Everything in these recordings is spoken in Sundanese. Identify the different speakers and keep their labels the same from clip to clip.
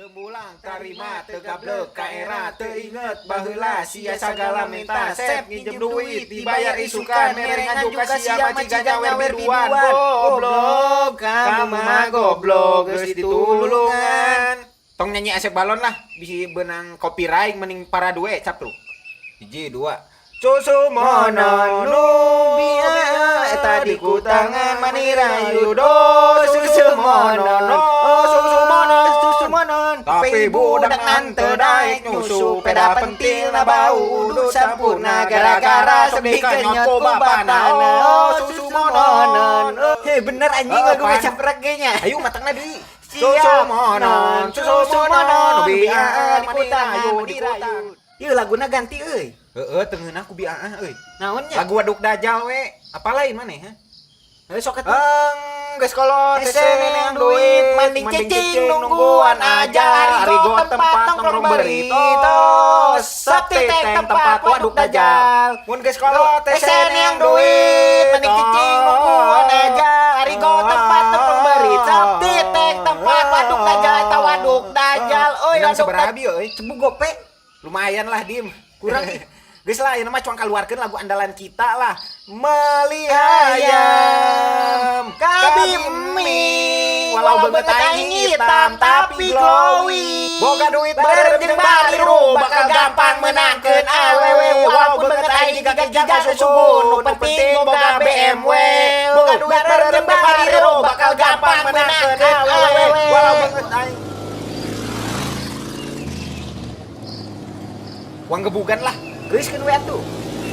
Speaker 1: Teu mulang tarima teu gablek ka era teu inget baheula sia sagala menta sep nginjem duit dibayar isukan mere ngaju ka sia majiga nyawer biduan. Goblok, kamu mah goblok, geus ditulungan. Tong nyanyi Asep Balon lah, bisi beunang copyright, mending para due capruk. Hiji dua. Susu monon nu bia eta di kutangan manira yudo susu monon, oh susu monon, susu monon, tapi budak nante daek nyusu peda pentil na bau udud sampurna gara-gara sok dikenyot ku bapana, oh susu monon.
Speaker 2: Hei, bener anjing.
Speaker 1: Oh,
Speaker 2: lagu
Speaker 1: pan.
Speaker 2: caprek ge nya.
Speaker 1: Ayo matangna deui.
Speaker 2: Siap.
Speaker 1: Susu monon, susu monon,
Speaker 2: biaa
Speaker 1: biaa
Speaker 2: di
Speaker 1: manira
Speaker 2: kutangan
Speaker 1: yu di
Speaker 2: manira
Speaker 1: kutang.
Speaker 2: yu. Ieu laguna ganti euy.
Speaker 1: Heeh, teu ngeunah ku biaa euy.
Speaker 2: Naon nya?
Speaker 1: Lagu Waduk Dajjal we. Apa lain maneh, ha?
Speaker 2: Heuh, sok atuh.
Speaker 1: Eng, geus kolot
Speaker 2: Hese neneang duit, mending cicing nungguan aja. Arigo tempat nongkrong berito, septic tempat Waduk Dajjal.
Speaker 1: Mun geus kolot
Speaker 2: Hese neneang duit, mending cicing nungguan aja. Arigo tempat nongkrong berito, septic tempat Waduk Dajjal eta Waduk Dajjal. Euy,
Speaker 1: Menang
Speaker 2: waduk
Speaker 1: sabaraha
Speaker 2: Dajjal.
Speaker 1: bieu euy?
Speaker 2: Cebu gope.
Speaker 1: Lumayan lah, Dim.
Speaker 2: Kurang ih.
Speaker 1: Geus lah, ieu mah cuang kaluarkeun lagu andalan kita lah. Meli hayam
Speaker 2: kabi mie,
Speaker 1: walau beungeut aing hitam tapi glowing. Boga duit bareng jeung bariru bakal gampang menangkeun awewe, walaupun beungeut aing jiga gajah sugun, nu penting boga BMW. Boga duit bareng jeung bariru bakal gampang menangkeun awewe, walau beungeut aing. Uang gebugan lah.
Speaker 2: Geus keun we atuh.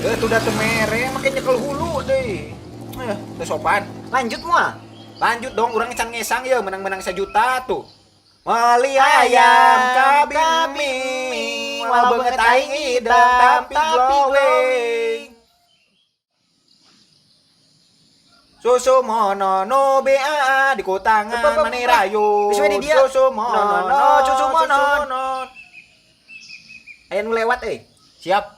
Speaker 1: Tuh udah teu mere, make nyekel hulu deui. Eh, teu sopan.
Speaker 2: Lanjut moal?
Speaker 1: Lanjut dong, urang can ngesang ya, menang-menang sejuta tuh. Meli ayam kabi mie, walau beungeut aing hideung tapi glowing. Susu mono no BAA di kutangan mani rayu.
Speaker 2: Geus we di dieu.
Speaker 1: Susu mono
Speaker 2: No, susu monon.
Speaker 1: monon.
Speaker 2: Aya nu lewat euy.
Speaker 1: Siap.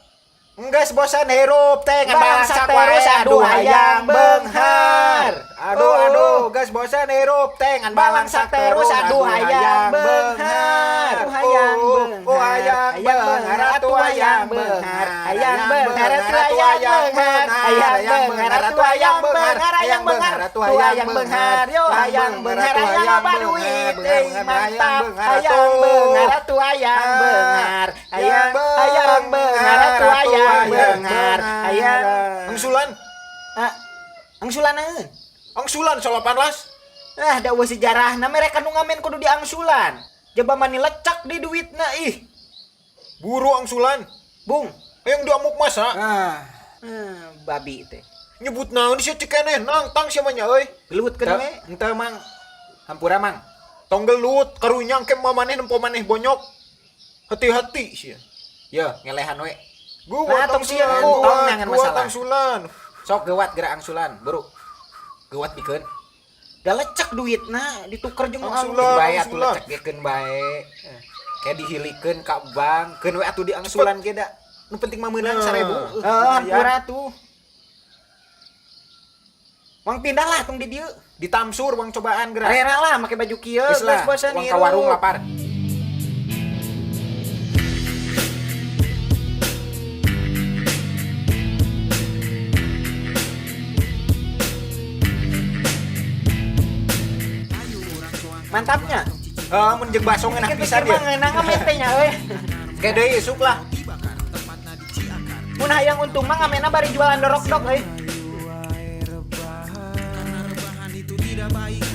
Speaker 1: Enggeus bosan hirup teh ngan
Speaker 2: Balangsak
Speaker 1: balangsak
Speaker 2: terus,
Speaker 1: wae,
Speaker 2: aduh hayang beunghar.
Speaker 1: Aduh
Speaker 2: Oh.
Speaker 1: aduh, geus bosan hirup teh ngan balangsak terus, aduh hayang beunghar.
Speaker 2: Hayang
Speaker 1: Oh,
Speaker 2: beunghar.
Speaker 1: oh hayang beunghar, atuh hayang beunghar.
Speaker 2: Hayang beunghar, atuh hayang beunghar. Hayang beunghar, atuh hayang beunghar. Hayang beunghar, atuh hayang beunghar. Yo hayang beunghar, hayang loba duit euy mantap. Hayang beunghar, atuh hayang beunghar. Hayang hayang beunghar, atuh hayang beunghar. Hayang
Speaker 1: Angsulan,
Speaker 2: Ah, angsulan naeun?
Speaker 1: Angsulan 18.
Speaker 2: Ah, da eueuh sejarahna mereka nu ngamen kudu diangsulan. Jaba mani lecak di duitna ih.
Speaker 1: Buru angsulan.
Speaker 2: Bung.
Speaker 1: Hayang diamuk masa.
Speaker 2: Ah, babi teh.
Speaker 1: Nyebut naon sia cikeneh nangtang sia mah nya euy.
Speaker 2: Gelut keun we.
Speaker 1: Henteu, Mang. Hampura, Mang. Tong gelut karunya engke maneh nempo maneh bonyok. Hati-hati sia. Ye, ngelehan we. Gua
Speaker 2: Nah, tong sieun ku.
Speaker 1: Tong
Speaker 2: Tong
Speaker 1: nangan
Speaker 2: masalah.
Speaker 1: masalah. Angsulan. Sok gewat geura angsulan, buru. Gewat bikeun.
Speaker 2: Da lecek duitna dituker jeung nu
Speaker 1: Angsulan.
Speaker 2: alus.
Speaker 1: Bae atuh
Speaker 3: angsulan.
Speaker 1: lecek ge keun bae. Kayak dihilikeun ka bank, keun we atuh diangsulan ge da. Nu penting mah meunang
Speaker 3: Nah.
Speaker 1: 1000.
Speaker 2: Heeh, hampura tuh. Wang pindah lah tong di dieu.
Speaker 1: Ditamsur wang cobaan geura.
Speaker 2: Rera lah make baju kieu,
Speaker 1: Geus lah,
Speaker 2: geus bosan
Speaker 1: wang ka warung lapar.
Speaker 2: Mantapnya.
Speaker 1: Heeh, mun jeung baso ngeunah pisan
Speaker 2: Pikir-pikir
Speaker 1: dia.
Speaker 2: mah ngeunah ngamen teh nya euy.
Speaker 1: Kayak deui isuk lah.
Speaker 2: Mun hayang untung mah ngamenna bari jualan dorok-dok euy.
Speaker 4: Karena rebahan itu tidak baik.